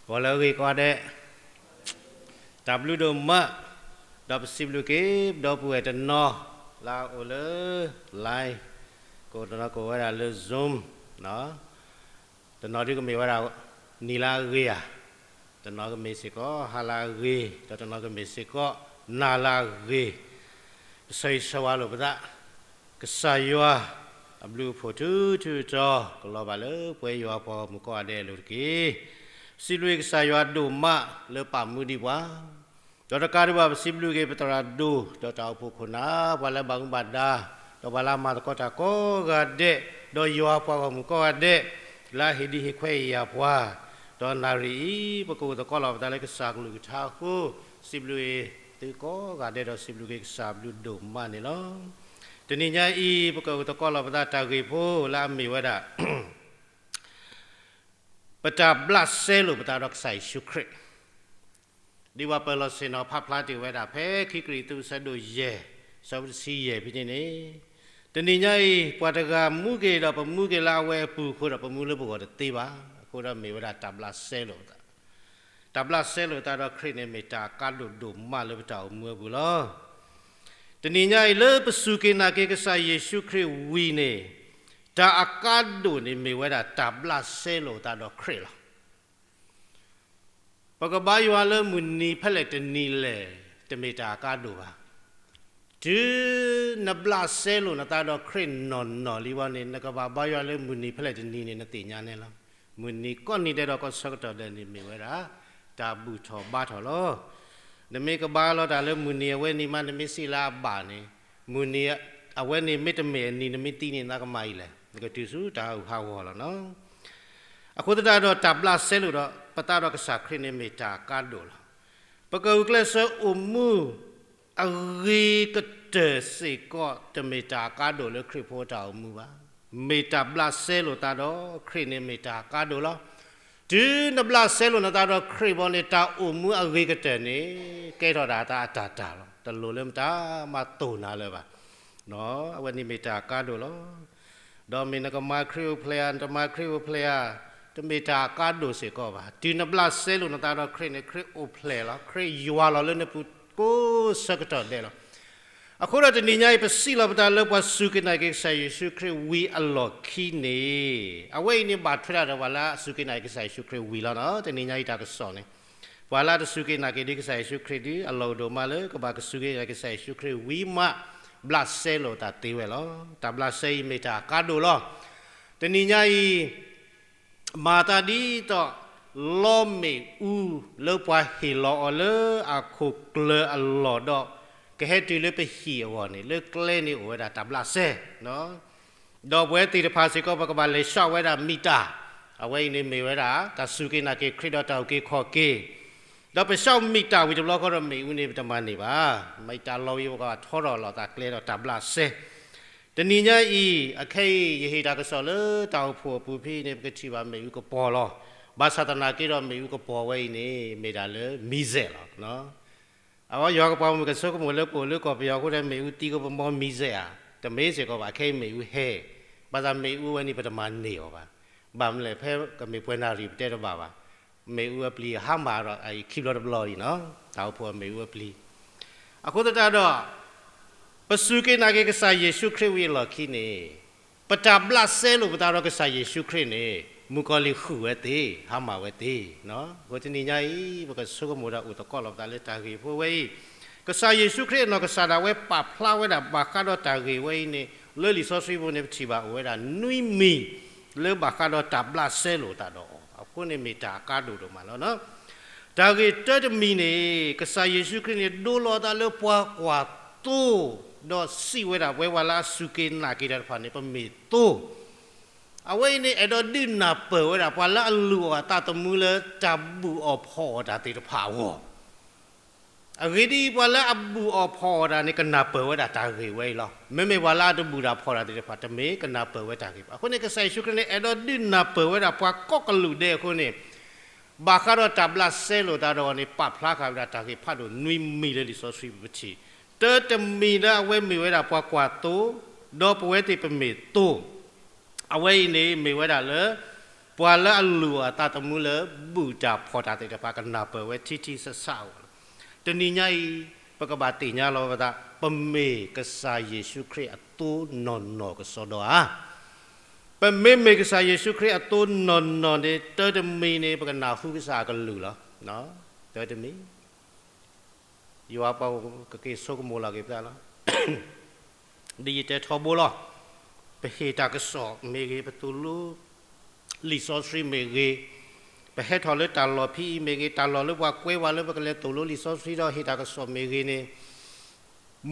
ဂီၤလၢအဂ့ၤကိးဂၤဒဲး, တၢ်ဘျုးဒိၣ်မး, ဒီးပစံးဘျုးက့ၤ ဒီပုၢ်ဝဲၢ်တနီၤ လၢအအိၣ်လၢ line ကိးတနီၤကိးဝဲဒၣ်လၢ Zoom တနီၤဒုကမ့ၢ်ဝဲဒၣ် နံၤလၢအဂ့ၤဧါ, တနီၤကမ့ၢ်စ့ၢ်ကီး ဟါလၢအဂ့ၤ, ဒီးတနီၤကမ့ၢ်စ့ၢ်ကီး နၤလၢအဂ့ၤ, ပဆၢဂ့ၤဆၢဝါလိာ်ပသး, ကစၢ်ယွၤ အဘျုးအဖှိၣ်ထူထူတီၤ ကလီၤဘၣ်လၢပဝဲယွၤပှၤဂီၢ်မုၢ်ကိးဂၤဒဲးအလိၤတက့ၢ်. ပစံးဘျုးက့ၤကစၢ်ယွၤဒိၣ်မးလၢပာ်မူဒံးပှၤ ဒီးတကးဒံးဘၣ် ပစံးဘျုးက့ၤပသရၣ်ဒိၣ် ဒီးတၢ်အိၣ်ဖှိၣ်ခိၣ်နၢ် ပှၤလၢဘၣ်မူဘၣ်ဒါ, ဒီးပှၤလၢအမၤသကိးတၢ်ကိးဂၤဒဲး, ဒီးယွၤပှၤဂီၢ်မုၢ်ကိးဂၤဒဲး လၢအဟ့ၣ်ဒုးဟ့ၣ်ခွဲးယာ်ပှၤ, ဒီးနၣ်ရံၣ်အံၤ ပကအိၣ်သကိးလီၤပသးလၢကစၢ်ကလုၢ်ကထါအဃိ, စံးဘျုးက့ၤသုကိးဂၤဒဲးဒီးစံးဘျုးက့ၤကစၢ်ဘျုးဒိၣ်မးန့ၣ်လီၤ. တနံၤညါအံၤ ပကအိၣ်သကိးလီၤပသးတၢ်ဂ့ၢ်ဖိလၢအမ့ၢ်ဝဲဒၣ် ပတၢ်ဘျးစဲလိာ်ပသးဒီးကစၢ်ယ့ၣ်ၡူးခရံာ် ဒ်ပှၤပၢၤလီၢ်ဆ့ၣ်နီၤဖးဖျါတ့ၢ်ဝဲဒၣ် ဖဲခံကရံၣ်သူးအဆၢဒိၣ်ယဲၢ် အဆၢဖိတဆံယဲၢ်ဖဲန့ၣ်န့ၣ်, တနံၤညါအံၤ ပှၤတဂၤမူက့ၤဒီးပမူက့ၤလၢအဝဲအပူၤအဃိဒီး ပမူလၢပဂီၢ်တသ့ဘၣ်. အဃိဒီးမ့ၢ်ဝဲဒၣ်တၢ်ဘျးစဲလိာ်ပသး, တၢ်ဘျးစဲလိာ်သးဒီးခရံာ်န့ၣ် မ့ၢ်တၢ်အကါဒိၣ်ဒိၣ်မးလၢပတၢ်အိၣ်မူအပူၤလီၤ. တနံၤညါအံၤလၢပစူၢ်က့ၤနာ်က့ၤကစၢ်ယ့ၣ်ၡူးခရံာ်ဝံၤန့ၣ်, တၢ်အကါဒိၣ်န့ၣ်မ့ၢ်ဝဲဒၣ်တၢ်ဘျးစဲလိာ်သးဒီးခရံာ်လီၤ. ပကဘါယွၤလၢမုၢ်နံၤဖဲလဲၣ်တနံၤလဲၣ်, တမ့ၢ်တၢ်အကါဒိၣ်ဘၣ်. တုၤနဘျးစဲလိာ်နသးဒီးခရံာ်နီၢ်နီၢ်လံဝဲန့ၣ် နကဘၣ်ဘါယွၤလၢမုၢ်နံၤဖဲလဲၣ်တနံၤန့ၣ် နသ့ၣ်ညါန့ၣ်လီၤ. မုၢ်နံၤကိးနံၤဒဲးဒီးကိးဆၢကတီၢ်ဒဲးန့ၣ်မ့ၢ်ဝဲဒၣ် တၢ်ဘူၣ်ထီၣ်ဘါထီၣ်လီၤ. နမ့ၢ်ကဘါလီၤတၢ်လၢမုၢ်နံၤအဝဲန့ၣ်မး နမ့ၢ်စံးလၢအဘၣ်န့ၣ်, မုၢ်နံၤအဝဲန့ၣ်မ့ၢ်တမ့ၢ်အနံၤ နမ့ၢ်သံန့ၣ် နကမၤအံၤလဲၣ်, နကတုၤဆူတၢ်ဟးဂူာ်ဟးဂီၤလီၤနီၤ. အဃိသတးဒီး တၢ်ဘျးစဲလိာ်ဒီးပသးဒီးကစၢ်ခရံာ်န့ၣ် မ့ၢ်တၢ်အကါဒိၣ်လီၤ. ပကဂုာ်ကျဲးစၢးအိၣ်မူ အဂ့ၤကတၢၢ်စ့ၢ်ကီး တမ့ၢ်တၢ်အကါဒိၣ်လၢခရံာ်ဖိတၢ်အိၣ်မူဘၣ်. မ့ၢ်တၢ်ဘျးစဲလိာ်သးဒီးခရံာ်န့ၣ် မ့ၢ်တၢ်အကါဒိၣ်လီၤ. တုၤနဘျးစဲလိာ်နသးဒီးခရံာ်ဘၣ်န့ၣ် တၢ်အိၣ်မူအဂ့ၤကတၢၢ်န့ၣ် ကဲထီၣ်ဒၣ်တၢ်အတၢ်တၢ်လီၤ. တလိၣ်လၢမတၤမၤတိၢ်နၤလၢၤဘၣ်. အဝဲန့ၣ်မ့ၢ်တၢ်အကါဒိၣ်လီၤ. ဒီးမ့ၢ်နကမၤခရံာ်အိၣ်ဖျဲၣ်ဧါ, နတမၤခရံာ်အိၣ်ဖျဲၣ်ဧါ, တမ့ၢ်တၢ်အကါဒိၣ်စ့ၢ်ကီးဘၣ်. တုၤနဘျးစဲလိာ်နသးဒီးခရံာ်န့ၣ် ခရံာ်အိၣ်ဖျဲၣ်လီၤ. ခရံာ်ယွၤလီၤလၢနပူၤကိးဆၢကတီၢ်ဒဲးလီၤ. အဃိဒီးတနံၤညါအံၤ ပစံးလီၤပသးလၢပှၤစူၢ်က့ၤနာ်က့ၤကစၢ်ယ့ၣ်ၡူးခရံာ်ဝံၤအလီၢ်ခံန့ၣ်, အဝဲအံၤန့ၣ်ဘၣ်ထွဲဒၣ်ဒီးပှၤလၢအစူၢ်က့ၤနာ်က့ၤကစၢ်ယ့ၣ်ၡူးခရံာ်ဝံၤလီၤနီၤ. တနံၤညါအံၤတၢ်ကစီၣ်န့ၣ် ပှၤလၢအတစူၢ်က့ၤနာ်က့ၤဒံးကစၢ်ယ့ၣ်ၡူးခရံာ်ဒီး အလီၢ်အိၣ်ဒိၣ်မးလၢ ကဘၣ်ကစူၢ်က့ၤနာ်က့ၤကစၢ်ယ့ၣ်ၡူးခရံာ်ဝံၤမး ဘျးစဲလိာ်သးသ့ဝဲလီၤ. တၢ်ဘျးစဲအံၤမ့ၢ်တၢ်အကါဒိၣ်လီၤ. တနံၤညါအံၤ မၤသးဒ်သိး လီမ့ၣ်အူလၢပှၤဟ့ၣ်လီၤအီၤလၢအခိၣ်ကျၢၢ်အလီၢ်ဒီး ကဟဲတုၤလၢပဟံၣ်အဂီၢ်န့ၣ် လၢကျဲန့ၣ်အိၣ်ဝဲဒၣ်တၢ်ဘျးစဲ ဒီးပဝဲသ့ၣ်တဖၣ်စ့ၢ်ကီး ပကဘၣ်လဲၤဆှီဝဲဒၣ်မံၣ်တၢ်, အဝဲအံၤန့ၣ်မ့ၢ်ဝဲဒၣ် တၢ်စူၢ်က့ၤနာ်က့ၤခရံာ်ဒီးတၢ်အုၣ်က့ၤခီၣ်က့ၤ, ဒီးပဆှီမံၣ်တၢ်ဝံၤတဘျီဃီဒီးမ့ၣ်အူန့ၣ် ပတမၤန့ၢ်ဘၣ်. မံၣ်တၢ်လီၤဝံၤ ပကဘၣ်ထီထီၣ်လီၤသးကျဲဒီးတၢ်ဘျးစဲ တနံၤညါအံၤ အခဲအံၤ ယဟ့ၣ်တၢ်ကစီၣ်လၢတၢ်အိၣ်ဖှိၣ်အပူၤဖဲအံၤန့ၣ် ပကထံၣ်ဘၣ်မ့ၣ်အူကပီၤလီၤ. ဘၣ်ဆၣ်သနာ်က့ဒီးမ့ၣ်အူကပီၤဝဲအံၤန့ၣ် မ့ၢ်ဒၣ်လၢမံၤစဲးလီၤ. အဝဲယွၤကပီၤမုၣ်ကဆိကမိၣ်လၢပအိၣ်လၢကီၢ်ပယီၤအဃိဒီး မ့ၣ်အူသံကပမီမံၤစဲးဧါ, တမ့ၢ်စ့ၢ်ကီးဘၣ်. ခဲအံၤမ့ၣ်အူဟဲ, ဘၣ်ဆၣ်မ့ၣ်အူဝဲန့ၣ် ပတမၤန့ၢ်အီၤဘၣ်. ဘၣ်မနုၤလဲၣ် ဖဲကမ့ၢ်ပှဲၤနၣ်ရံၣ်ပတဲတဘၣ်ဘၣ်. မ့ၣ်အူအပျံၤဟါမၢ်ဒီး အံၤခံဘျီတဘျီအံၤနီၤ, တၢ်အိၣ်ဖှိၣ်အမ့ၣ်အူအပျံၤ အဃိသတးဒီး ပစူၢ်က့ၤနာ်က့ၤကစၢ်ယ့ၣ်ၡူးခရံာ်ဝံၤအလီၢ်ခံန့ၣ်, ပတၢ်ဘျးစဲလိာ်ပသးဒီးကစၢ်ယ့ၣ်ၡူးခရံာ်န့ၣ် မုၣ်ကီၤလံၢ်ဃုာ်ဝဲသ့, ဟါမၢ်ဝဲသ့. အဃိတနံၤညါအံၤ ပကဆိကမိၣ်ဒီးအိၣ်သကိးလီၤပသးလၢတၢ်ဂ့ၢ်ဖိဝဲအံၤ, ကစၢ်ယ့ၣ်ၡူးခရံာ်အနီၢ်ကစၢ်ဒၣ်ဝဲပာ်ဖျါဝဲဒၣ်ဘၣ်ဃးဒီးတၢ်ဂ့ၢ်ဝဲအံၤန့ၣ် လၢလံာ်စီဆှံပူၤန့ၣ် ပထံၣ်ဘၣ်အိၣ်ဝဲဒၣ်နွံမံၤ လၢဘၣ်ဃးဒီးတၢ်ဘျးစဲလိာ်သးဒီးအီၤ, အဃိန့ၣ်မ့ၢ်တၢ်အကါဒိၣ်ဒိၣ်မးလီၤ. တၢ်ဂ့ၢ်တၢတမံၤန့ၣ် ကစၢ်ယ့ၣ်ၡူးခရံာ်န့ၣ် ဒိလီၤအသးလၢပှၤကွၢ်သိ, ဒီးစံးဝဲဒၣ်ပဝဲပှၤလၢအစူၢ်က့ၤနာ်က့ၤတၢ်တဖၣ်န့ၣ် ပမ့ၢ်သိ. အဝဲအံၤန့ၣ် အဲၣ်ဒိးဒုးနၢ်ပၢၢ်ဝဲဒၣ်ပှၤလၢအလူၤအီၣ်အသးသမူလၢတၢ်ဘူၣ်အီၣ်ဖီၣ်အီၣ်တၢ်သ့ၣ်တဖၣ်အဂီၢ် အဂ့ၢ်ဒ်အံၤ, ပှၤလၢအဘူၣ်အီၣ်ဖီၣ်အီၣ်တၢ်န့ၣ် ကနၢ်ပၢၢ်ဝဲဒၣ်တၢ်ဂ့ၢ်ဝဲအံၤလီၤ. မ့မ့ၢ်ပှၤလၢအတဘူၣ်တၢ်ဖီၣ်တၢ်သ့ၣ်တဖၣ် တမ့ၢ်ကနၢ်ပၢၢ်ဝဲတၢ်ဂ့ၢ်ဘၣ်. အဃိန့ၣ် ကစၢ်ယ့ၣ်ၡူးခရံာ်န့ၣ် အဲၣ်ဒိးဒုးနၢ်ပၢၢ်ဝဲဒၣ်ပှၤကိးကလုာ်ဒဲးအဃိန့ၣ်, ဘၣ်ဃးဒီးတၢ်ဘျးစဲလိာ်သးဒီးအီၤန့ၣ် ပာ်ဖျါဃာ်ဝဲဒၣ်တၢ်ဂ့ၢ်ဖးဒိၣ်နွံမံၤလၢလံာ်စီဆှံပူၤပထံၣ်, တၢတမံၤလၢအဝဲမ့ၢ်ဝဲဒၣ်ပှၤကွၢ်သိ, ဒီးပဝဲသ့ၣ်ပမ့ၢ်သိ. အဝဲအံၤန့ၣ်မ့ၢ်ဝဲဒၣ်လၢ ပှၤလၢအလုၢ်အီၣ်အသးသမူလၢ ဘူၣ်တၢ်ဖှီၣ်တၢ်သ့ၣ်တဖၣ် ကနၢ်ပၢၢ်ဝဲထံထံဆးဆးအဂီၢ်လီၤ. တနံၤညါအံၤ ပကဘၣ်သ့ၣ်ညါလီၤပသး ပမ့ၢ်ကစၢ်ယ့ၣ်ၡူးခရံာ်အသိနီၢ်နီၢ်ကစီဒီဧါ. ပမ့မ့ၢ်ကစၢ်ယ့ၣ်ၡူးခရံာ်အသိနီၢ်နီၢ်န့ၣ် တၢ်တမံၤန့ၣ် ပကနၢ်ဟူကစၢ်အကလုၢ်လီၤ. တၢ်တမံၤ ယွၤပှၤကက့ၤဆိကမိၣ်လီၤက့ၤပသးလီၤ. ဒ်ယတဲထီဘိလီၤ. ပဟ့ၣ်တၢ်ကစီၣ်မ့ၢ်ဂ့ၤ, ပသိၣ်လိလံာ်စီဆှံမ့ၢ်ဂ့ၤ, ပဟဲထီၣ်လၢတၢ်လီၢ်ဖဲအံၤမ့ၢ်ဂ့ၤ, တၢ်လီၢ်လၢပှၤကွဲဝဲလၢပကလဲၤသိၣ်လိလံာ်စီဆှံဒီးဟ့ၣ်တၢ်ကစီၣ်မ့ၢ်ဂ့ၤန့ၣ်,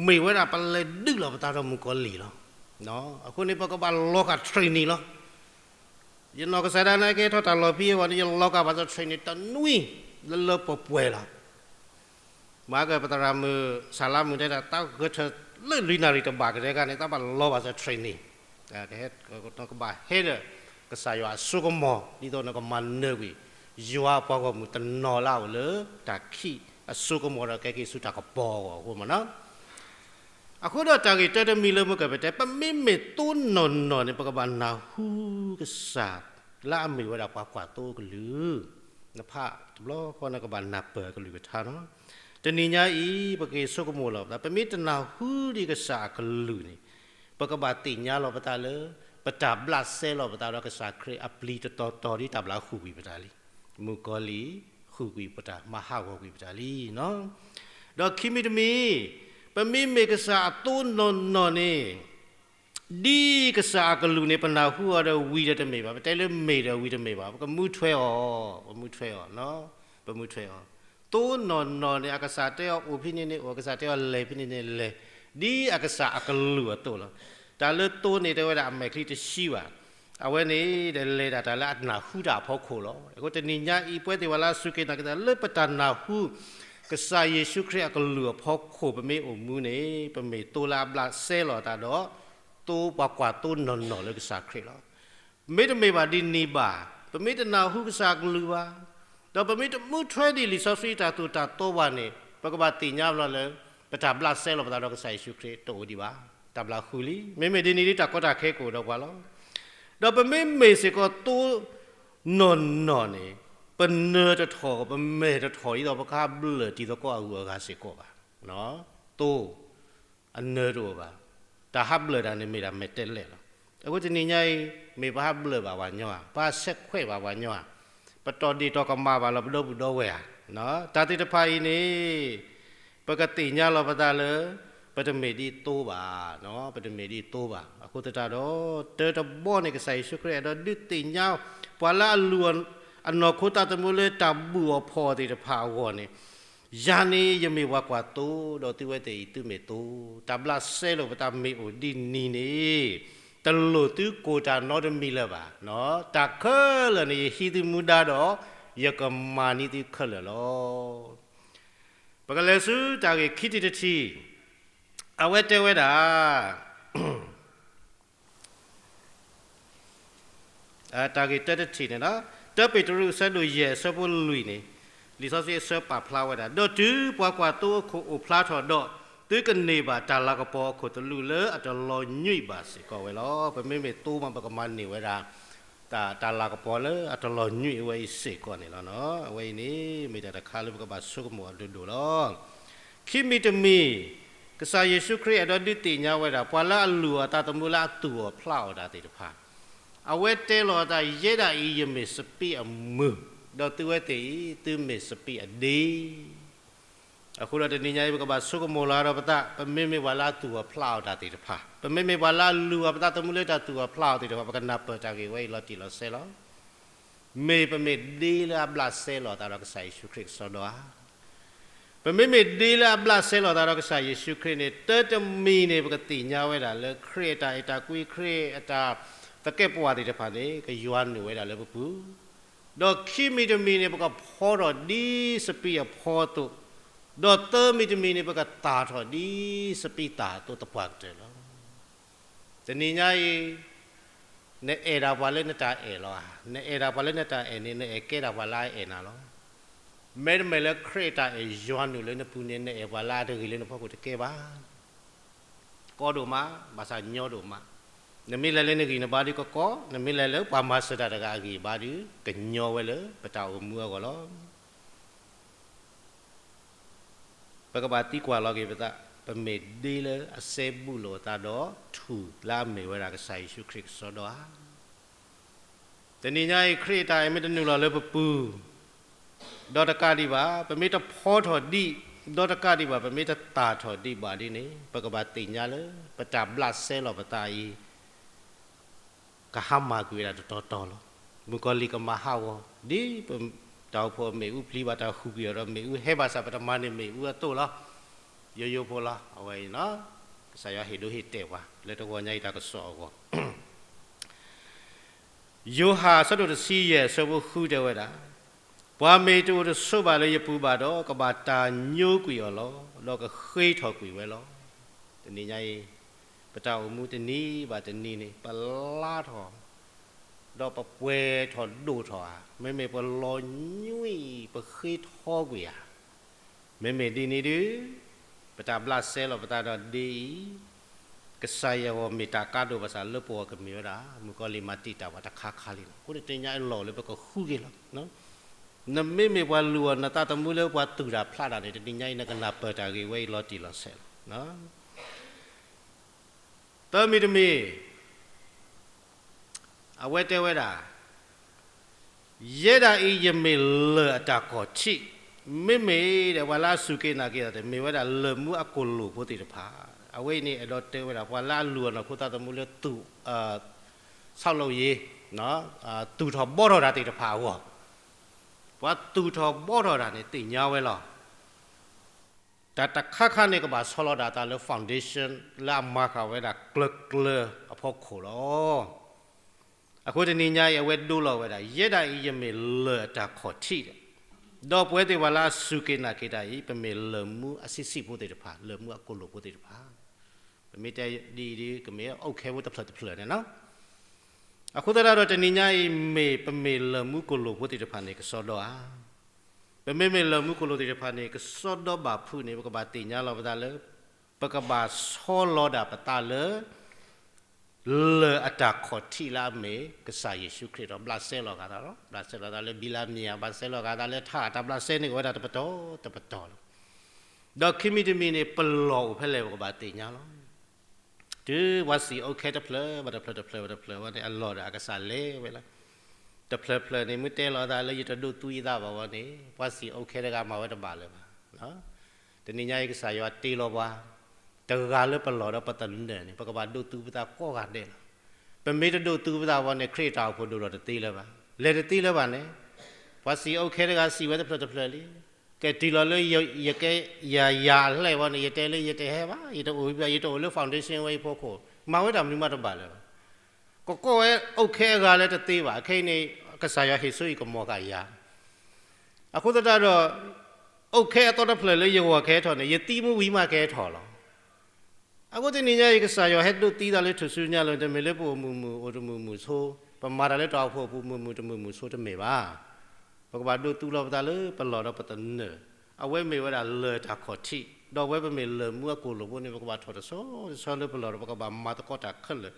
မ့ၢ်ဝဲဒၣ်ပလဲၤဒုးလီၤပသးဒီးမုၣ်ကီၤလံၢ်လီၤ. အဃိန့ၣ် ပကဘၣ်လီၤဃာ် training လီၤ. ယနီၢ်ကစၢ်ဒၣ်နဲကဟဲထီၣ်တၢ်လီၢ်ဖဲအံၤအဂီၢ်န့ၣ် ယလီၤဃာ်ဘၣ်စၢၤ training တနွံ လၢလၢပှဲၤပှဲၤလီၤ. မၤကပသရၣ်မုၣ် စၢ်လါမုၣ်တဲဒၣ် တၢ်ဂဲၤဆၢထၢၣ်လၢလွံၢ်နၣ်ရံၣ်တဘၣ်ကတဲခါန့ၣ် တၢ်ဘၣ်လီၤဘၣ်စၢၤ training ကဟဲ, ကဘၣ်ဟဲဒီး ကစၢ်ယွၤအစိကမီၤ ဒ်သိးနကမၤနၢၤကွံာ် ယွၤပှၤဂီၢ်မုၢ်တနီၤလၢအအိၣ်လၢတၢ်ခံးအစိကမီၤဒီးကဲက့ၤဆူတၢ်ကပီၤအဂီၢ်အဃိမ့ၢ်နီၤ. အဃိဒီးတၢ်ဂ့ၢ်တၢ်တမံၤလၢမုၢ်ကပတဲ ပမ့မ့ၢ်သိနီၢ်နီၢ်န့ၣ် ပကဘၣ်နၢ်ဟူကစၢ်လၢအမ့ၢ်ဝဲဒၣ်ပှၤကွၢ်သိအကလုၢ်, နဖးတဘျီဃီနကဘၣ်နၢ်ပၢၢ်အကလုၢ်ကထါနီၤ. တနံၤညါအံၤ ပက့ၤဆိကမိၣ်လီၤပသး ပမ့ၢ်တနၢ်ဟူဒံးကစၢ်အကလုၢ်န့ၣ် ပကဘၣ်သ့ၣ်ညါလီၤပသးလၢ ပတၢ်ဘျးစဲလီၤပသးဒီးကစၢ်ခရံာ်အပျံၤတတီၤတီၤဒ်တၢ်ဘျးဃုာ်ကွံာ်ပတၢ်လံ. မုၣ်ကီၤလံၢ်ဃုာ်ကွံာ်ပတၢ် မၤဟးဂီၤကွံာ်ပတၢ်လံနီၤ. ဒီးခံမံၤတမံၤ ပမ့မ့ၢ်ကစၢ်အသိနီၢ်နီၢ်န့ၣ် ဒ်ကစၢ်အကလုၢ်န့ၣ် ပနၢ်ဟူအီၤဒီးဝံၤဒီးတမ့ၢ်ဘၣ်, ပတဲလၢမ့ၢ်ဒီးဝံၤတမ့ၢ်ဘၣ်, ပကမူထွဲအီၤ, ပမူထွဲအီၤ, ပမူထွဲအီၤ. သိနီၢ်နီၢ်န့ၣ် အကစၢ်တဲအီၤအိၣ်ဖဲန့ၣ်န့ၣ်အိၣ်, အကစၢ်တဲအီၤလဲၤဖဲန့ၣ်န့ၣ်လဲၤ, ဒ်အကစၢ်အကလုၢ်အသိးလီၤ. တၢ်လၢသိန့ၣ်တဲဝဲဒၣ်အမဲာ်ချံတဆှံဘၣ်. အဝဲန့ၣ်ဒီးလဲၤဒၣ်တၢ်လၢအနၢ်ဟူတၢ်အဖီခိၣ်လီၤ. အဃိတနံၤညါအံၤ ပဝဲသ့ၣ်ဝဲလၢအစူၢ်က့ၤနာ်က့ၤတၢ်လၢပတၢ်နၢ်ဟူ ကစၢ်ယ့ၣ်ၡူးခရံာ်အကလုၢ်အဖီခိၣ် ပမ့ၢ်အိၣ်မူန့ၣ် ပမ့ၢ်သိလၢအဘျးစဲလီၤအသးဒီး သိပှၤကွၢ်သိနီၢ်နီၢ်လၢကစၢ်ခရံာ်လီၤ. မ့တမ့ၢ်ဘၣ်ဒ်န့ၣ်ဘၣ်, ပမ့ၢ်တနၢ်ဟူကစၢ်အကလုၢ်ဘၣ်, ဒီးပမ့ၢ်တမူထွဲဒံးလံာ်စီဆှံတၢ်သိၣ်တၢ်သီဘၣ်န့ၣ် ပကဘၣ်သ့ၣ်ညါဘျီလၢ ပတၢ်ဘျးစဲလီၤပသးဒီးကစၢ်ယ့ၣ်ၡူးခရံာ်တအိၣ်ဒံးဘၣ်. တၢ်ဘျးဃုာ်လံ. မ့မ့ၢ်ဒ်န့ၣ်ဒ်တၢ်ကီတၢ်ခဲကအိၣ်ဒီးပှၤလီၤ. ဒီးပမ့မ့ၢ်စ့ၢ်ကီးသိနီၢ်နီၢ်န့ၣ် ပနၢၤတထီၣ် ပမဲာ်တထီၣ် ဒ်သိးပကဟးဘျၢၣ်တံၤသကိးအဂုၤအဂၤစ့ၢ်ကီးဘၣ်. သိ အနၢၤတအိၣ်ဘၣ်. တၢ်ဟးဘျၢၣ်တၢ်န့ၣ်မ့ၢ်တၢ်မဲာ်တဲးလဲးလီၤ. အဃိတနံၤညါအံၤ မ့ၢ်ပဟးဘျၢၣ်ဘၣ်ပှၤညီဧါ, ပဟးဆဲးခွဲးဘၣ်ပှၤညီဧါ, ပတီၢ်ဒ့ၣ်တီၢ်ကမၣ်ဘၣ်လီၤပဒီပုၢ်ဒီဝဲၢ်ဧါ. တၢ်သ့ၣ်တဖၣ်အံၤန့ၣ် ပကသ့ၣ်ညါလီၤပသးလၢ ပတမ့ၢ်ဒ်သိဘၣ်, ပတမ့ၢ်ဒ်သိဘၣ်. အဃိသတးဒီး တၢတဘီန့ၣ် ကစၢ်ယ့ၣ်ၡူးခရံာ်အဲၣ်ဒိးဒုးသ့ၣ်ညါ ပှၤလၢအလုၢ်အနီၢ်ခိသးသမူလၢတၢ်ဘူၣ်အီၣ်ဖီၣ်အီၤသ့ၣ်တဖၣ်အဂီၢ်န့ၣ်, ယၤန့ၣ်ယမ့ၢ်ပှၤကွၢ်သိ, ဒီးသုဝဲသ့ၣ်အံၤသုမ့ၢ်သိ, တၢ်ဘျးစဲလိာ်ပသးမ့ၢ်အိၣ်ဒ်န့ၣ်န့ၣ်, တလိၣ်သုကိၢ်တၢ်နီတမံၤလၢၤဘၣ်. တၢ်ခဲလၢာ်န့ၣ် ယဟံးသုမူဒါဒီး ယကမၤန့ၢ်သုခဲလၢာ်လီၤ. ပကလဲၤဆူတၢ်ဂ့ၢ်ခံထံၣ်တထံၣ်, အဝဲတဲဝဲဒၣ် တၢ်ဂ့ၢ်တၢတထံၣ်န့ၣ်လီၤ. တၢပ့းတရူးအဆၢဒိၣ်ယဲၢ်အဆၢဖိလွံၢ်န့ၣ်, လံာ်စီဆှံအဆၢပာ်ဖျါဝဲဒၣ်, ဒီးတုၤပှၤကွၢ်သိအခိၣ်အိၣ်ဖျါထီၣ်ဒီး, သုကန့ၢ်ဘၣ်တၢ်လၤကပီၤအခိၣ်သလုးလၢအတလီၤညွံးဘၣ်စ့ၢ်ကီးဝဲလီၤ. ပမ့မ့ၢ်သိမး ပကမၤန့ၢ်ဝဲဒၣ် တၢ်လၤကပီၤလၢအတလီၤညွံးအဝဲအံၤစ့ၢ်ကီးန့ၣ်လီၤ. အဝဲအံၤန့ၣ် မ့ၢ်တၢ်တခါလၢပကဘၣ်ဆိကမိၣ်အဒိၣ်ဒိၣ်လီၤ. ခံမံၤတမံၤ, ကစၢ်ယ့ၣ်ၡူးခရံာ်အဲၣ်ဒိးဒုးသ့ၣ်ညါဝဲဒၣ် ပှၤလၢအလုၢ်အီၣ်အသးသမူလၢအသူၣ်အီၣ်ဖျးအီၣ်တၢ်သ့ၣ်တဖၣ်, အဝဲတဲလီၤအသး ယဲဒၣ်အံၤယမ့ၢ်စပံးအမုၢ်, ဒီးသုဝဲသ့ၣ်အံၤ သုမ့ၢ်စပံးအဒ့ အဃိဒီးတနံၤညါအံၤ ပကဘၣ်ဆိကမိၣ်လီၤဒီးပသး, ပမ့မ့ၢ်ပှၤလၢအသူၣ်အီၣ်ဖျးအီၣ်တၢ်သ့ၣ်တဖၣ်, ပမ့မ့ၢ်ပှၤလၢအလုၢ်အီၣ်ပသးသမူလၢတၢ်သူၣ်အီၣ်ဖျးအီၣ်သ့ၣ်တဖၣ်, ပကနၢ်ပၢၢ်တၢ်ဂ့ၢ်ဝဲအံၤလီၤတံၢ်လီၤဆဲးလီၤ. မ့ၢ်ပမ့ၢ်ဒ့လၢအဘျးစဲလီၤအသးဒီးကစၢ်ယ့ၣ်ၡူးခရံာ်ကစီဒီဧါ. ပမ့မ့ၢ်ဒ့လၢအဘျးစဲလီၤအသးဒီးကစၢ်ယ့ၣ်ၡူးခရံာ်န့ၣ် တၢတမံၤန့ၣ် ပကသ့ၣ်ညါဝဲဒၣ်လၢခရံာ်အတၢ်အဲၣ်တၢ်ကွံ ခရံာ်အတၢ်သကဲးပဝးသ့ၣ်တဖၣ်န့ၣ် ကယွၤနုာ်ဝဲဒၣ်လၢပပူၤ ဒီးခံမံၤတမံၤန့ၣ် ပကဖီထီၣ်ဒ်စပံးအဖီအသိး, ဒီးသၢမံၤတမံၤန့ၣ် ပကသၣ်ထီၣ်ဒ်စပံးသၣ်အသိးသပှၢ်ကတၢၢ်လီၤ. တနံၤညါအံၤ နအဲၣ်ဒၣ်ပှၤလၢနတၢ်အဲၣ်လီၤဧါ. နအဲၣ်ဒၣ်ပှၤလၢနတၢ်အဲၣ်န့ၣ် နအဲၣ်ကဲဒၣ်ပှၤလၢအအဲၣ်နၤလီၤ. မ့တမ့ၢ်လၢခရံာ်အတၢ်အဲၣ်ယွၤနုာ်လၢနပူၤန့ၣ် နအဲၣ်ပှၤလၢအတဂ့ၤလၢနဖီခိၣ်တကဲဘၣ်. ကီဒိၣ်မး, ဘၣ်ဆၣ်ညီဒိၣ်မး. နမ့ၢ်လဲၤလၢနဂံၢ်နဘါဒုးကကီ, နမ့ၢ်လဲၤလၢပှၤမၤစၢၤတၢ်တဂၤအဂံၢ်အဘါဒုး ကညီဝဲလၢပတၢ်အိၣ်မူအဂီၢ်လီၤ. ပကဘၣ်သံကွၢ်လီၤက့ၤပသး, ပမ့ၢ်ဒ့လၢအစဲဘူးလိာ်အသးဒီးထူၣ်လၢအမ့ၢ်ဝဲဒၣ်ကစၢ်ယ့ၣ်ၡူးခရံာ်ကစီဒီဧါ. တနံၤညါအံၤ ခရံာ်အတၢ်အဲၣ်မ့ၢ်တနုာ်လီၤလၢပပူၤ ဒီးတကးဒံးဘၣ်, ပမ့ၢ်တဖီထီၣ်ဒံး, ဒီးတကးဒံးဘၣ်, ပမ့ၢ်တသၣ်ထီၣ်ဒံးဘၣ်ဒ်န့ၣ် ပကဘၣ်သ့ၣ်ညါလၢ ပတၢ်ဘျးစဲလီၤပသးအံၤ ကဟါမၢ်ကွံာ်ဝဲဒၣ်တတီၤတီၤလီၤ. မုၣ်ကီၤလံၢ်ကမၤဟးဂီၤ, ဒ်ပတၢ်အိၣ်ဖှိၣ်အမ့ၣ်အူပျံၤဘၣ်တၢ်ဃုာ်ကွံာ်အီၤဒီးမ့ၣ်အူဟဲဘၣ်ဆၣ် ပတမၤန့ၢ်မ့ၣ်အူအသိးလီၤ. ယိယိဖိလီၤ. အဝဲအံၤ ကစၢ်ယွၤဟ့ၣ်ဒိဟ့ၣ်တဲာ်ပှၤ လၢတဂီၤညါအံၤတၢ်ကစီၣ်အဂီၢ် ယိၤဟၣ်အဆၢဒိၣ်တဆံယဲၢ်အဆၢဖိဃုတဲဝဲဒၣ်, ပှၤမ့ၢ်တအိၣ်တဆိးဘၣ်လၢယပူၤဘၣ်ဒီး ကဘၣ်တၢ်ညိကွံာ်အီၤလီၤ. ဒီးကဃ့ထီၣ်ကွံာ်ဝဲလီၤ. တနံၤညါအံၤ ပတၢ်အိၣ်မူတနံၤဘၣ်တနံၤန့ၣ် ပလါထီၣ် ဒီးပပှဲၤထီၣ်ဒိၣ်ထီၣ်ဧါ, မ့မ့ၢ်ပလီၤညွံး ပဃ့ထီကွံာ်ဧါ. မ့မ့ၢ်ဒ်န့ၣ်ဒုး ပတၢ်ဘျးစဲလီၤပသးဒီးဒ်အံၤ, ကစၢ်ယွၤအဂီၢ်မ့ၢ်တၢ်ကါဒိၣ်ဘၣ်ဆၣ် လၢပဂီၢ်ကမ့ၢ်ဝဲဒၣ် မုၣ်ကီၤလံၢ်မၤတံာ်တာ်ပှၤတခါခါလံလီၤ. အဃိန့ၣ်တနံၤညါအံၤလီၢ်လၢပကဃုက့ၤလီၤ. နမ့မ့ၢ်ပှၤလုၢ်အီၣ်နသးသမူလၢပှၤသူၣ်တၢ်ဖျးတၢ်န့ၣ် တနံၤညါအံၤ နကနၢ်ပၢၢ်တၢ်ဂ့ၢ်ဝဲအံၤလီၤတံၢ်လီၤဆဲးလီၤ. သၢမံၤတမံၤ အဝဲတဲဝဲဒၣ်, ယဲဒၣ်အံၤယမ့ၢ်လၢၢ်အတၢ်ခီၣ်ထံး, မ့မ့ၢ်ဒီးပှၤလၢအစူၢ်က့ၤနာ်က့ၤတၢ် မ့ၢ်ဝဲဒၣ်လၢၢ်မူအကိၣ်လိာ်ဖိသ့ၣ်တဖၣ်, အဝဲအံၤန့ၣ် အဲၣ်ဒိးတဲဝဲဒၣ် ပှၤလၢအလုၢ်အီၣ်နီၢ်ခိသးသမူလၢသူၣ် ဆီလီၤယ့ၤ သူၣ်ထီၣ်ဘှီထီၣ်တၢ်သ့ၣ်တဖၣ်အဂီၢ်, ပှၤသူၣ်ထီၣ်ဘှီထီၣ်တၢ်န့ၣ် သ့ၣ်ညါဝဲလီၤ. တၢ်တခါခါန့ၣ် ကဘၣ်ဆီလီၤဒၣ်အသးလၢ foundation လၢအမၤဃာ်ဝဲဒၣ်ကျၢၤကျၢၤအဖီခိၣ်လီၤ. အဃိတနံၤညါအံၤ အဝဲဒိလီၤဝဲဒၣ် ယဲဒၣ်အံၤယမ့ၢ်လၢၢ်အတၢ်ခီၣ်ထံးဒီး, ဒီးပဝဲသ့ၣ်ပှၤလၢအစူၢ်က့ၤနာ်က့ၤတၢ်အံၤ ပမ့ၢ်လၢၢ်မူအဆံးဆံးဖိသ့ၣ်တဖၣ်, လၢၢ်မူအကိၣ်လိာ်ဖိသ့ၣ်တဖၣ်, ပမ့ၢ်တဲဒ်အံၤဒ် ကမ့ၢ်အိၣ်ခဲဖိတဖျၢၣ်တဖျၢၣ်န့ၣ်လီၤ. အဃိသတးဒီးတနံၤညါအံၤ မ့ၢ်ပမ့ၢ်လၢၢ်မူကိၣ်လိာ်ဖိသ့ၣ်တဖၣ်န့ၣ် ကစီဒီဧါ. ပမ့မ့ၢ်လၢၢ်မူကိၣ်လိာ်သ့ၣ်တဖၣ်န့ၣ် ကစီဒီဘၣ်ဖုးန့ၣ် ပကဘၣ်သ့ၣ်ညါလီၤပသးလၢ ပကဘၣ်ဆီလီၤဒၣ်ပသးလၢ လၢၢ်အတၢ်ခီၣ်ထံးလၢအမ့ၢ်ကစၢ်ယ့ၣ်ၡူးခရံာ်ဒီး ဘျးစဲလီၤဂာ်သးလီၤ. ဘျးစဲလီၤသးလၢဘံလၤမံၤဧါ, ဘျးစဲလီၤဂာ်သးလၢထးဧါ, တၢ်ဘျးစဲန့ၣ်ကဝဲဒၣ်တပတီၢ်တပတီၢ်လီၤ. ဒီးခံမံၤတမံၤန့ၣ် ပလီၢ်အိၣ်ဖဲလဲၣ် ပကဘၣ်သ့ၣ်ညါလီၤ. တုၤပှၤစံၣ်အိၣ်ခဲတဖျၢၣ်ဘၣ်တဖျၢၣ်တဖျၢၣ်ဘၣ်တဖျၢၣ်ဝဲန့ၣ် အလီၢ်ဒီးအကစၢ်လဲၤဝဲလီၤ. တဖျၢၣ်ဖျၢၣ်န့ၣ် မ့ၢ်တဲလီၤသးလၢယတဒိးသူယသးဘၣ်ဝဲန့ၣ် ပှၤစံၣ်အိၣ်ခဲတဂၤမၤဝဲတဘၣ်လၢၤဘၣ်. တနံၤညါအံၤကစၢ်ယွၤတ့လီၤပှၤ တဂၤလၢပလီၢ်ဒီးပသနၢၣ်န့ၣ် ပကဘၣ်ဒိးသူပသးကိးဂၤဒဲးလီၤ. ပမ့ၢ်တဒိးသူပသးဝဲန့ၣ် ခရံာ်အတၢ်အိၣ်ဖှိၣ်ဒိၣ်ထီၣ်တသ့လၢၤဘၣ်. လဲၤတသ့လၢၤဘၣ်န့ၣ် ပှၤစံၣ်အိၣ်ခဲတဂၤစံၣ်ဝဲတဖျၢၣ်တဖျၢၣ်လံ. ကဲတုၤလီၤလၢယကဲ ယၤယၤအဟဲဝဲန့ၣ် ယတဲလၢယတဟဲဘၣ်, ယတအိၣ်ဘၣ်, ယတအိၣ်လၢ foundation ဝဲအံၤဖီခိၣ်, မၤဝဲတၢ်မနုၤမးတဘၣ်လၢၤဘၣ်. ကကိးဝဲအိၣ်ခဲအဂၤလၢတသ့ဘၣ်. ခဲအံၤန့ၣ် ကစၢ်ယွၤဟ့ၣ်စိဟ့ၣ်ကမီၤဃာ်ယၤ. အဃိသတးဒီး အိၣ်ခဲအသီတဖျၢၣ်လၢယဂီၢ်ကဟဲထီၣ်န့ၣ် ယသံမူဝံၤမးကဟဲထီၣ်လီၤ. အဃိတနံၤညါအံၤ ကစၢ်ယွၤဟဲဒိးသံသးလၢထူၣ်စုညါလၢ တမ့ၢ်လၢပအိၣ်မုာ်မုာ် အိၣ်တမုာ်မုာ်ဆိ, ပမၤတၢ်လၢတၢ်အိၣ်ဖှိၣ်အပူၤမုာ်မုာ်တမုာ်မုာ်ဆိတမ့ၢ်ဘၣ်. ပကဘၣ်ဒိးသူလီၤပသးလၢပလီၢ်ဒီးပသနၢၣ်, အဝဲမ့ၢ်ဝဲဒၣ်လၢၢ်တၢ်ခီၣ်ထံး, ဒီးအဝဲပမ့ၢ်လၢၢ်မူအကိၣ်လိာ်ဖိန့ၣ် ပကဘၣ်ထီၣ်တဆီတဆီလၢပလီၢ်ဒီး ပကဘၣ်မၤသကိးတၢ်ခဲလၢာ်,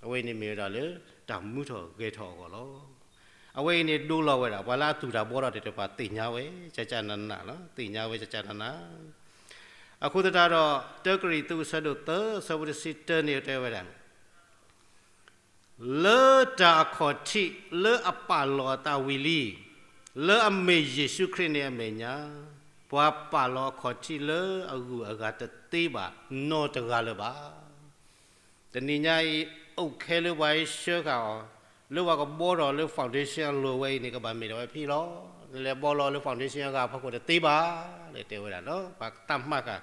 အဝဲအံၤန့ၣ်မ့ၢ်ဝဲဒၣ်လၢတၢ်မူထီၣ်ဂဲၤထီၣ်အဂီၢ်လီၤ. အဝဲအံၤန့ၣ်ဒိလီၤဝဲဒၣ် ပှၤလၢအသူၣ်တၢ်ဘှီထီၣ်သ့ၣ်တဖၣ်သ့ၣ်ညါဝဲ ကကနနလီၤ, သ့ၣ်ညါဝဲကကနန. အဃိသတးဒီး တၢကရံၣ်သူးအဆၢဒိၣ်သၢ အဆၢဖိတဆံတၢန့ၣ်တဲဝဲဒၣ် လၢတၢ်အခီၣ်ထံးလၢအပာ်လီၤအသးဝံၤလံ, လၢအမ့ၢ်ယ့ၣ်ၡူးခရံာ်န့ၣ်အမဲာ်ညါ, ပှၤပာ်လီၤအခီၣ်ထံးလၢအဂုၤအဂၤတသ့ဘၣ်နီတဂၤလၢၤဘၣ်. တနံၤညါအံၤ အိၣ်ခဲလၢပှၤဟဲဆှၢဃာ်အီၤ, လၢပှၤကဘှီထီၣ်လၢ foundation အလိၤဝဲအံၤန့ၣ် ကဘၣ်မ့ၢ်ဒၣ်ဝဲဖဲလီၤ. နလဲၤဘှီလီၤလၢ foundation အဂၤအဖီခိၣ်တသ့ဘၣ်, လၢတဲဝဲဒၣ်နီၤ, ပှၤသးမၤဃာ်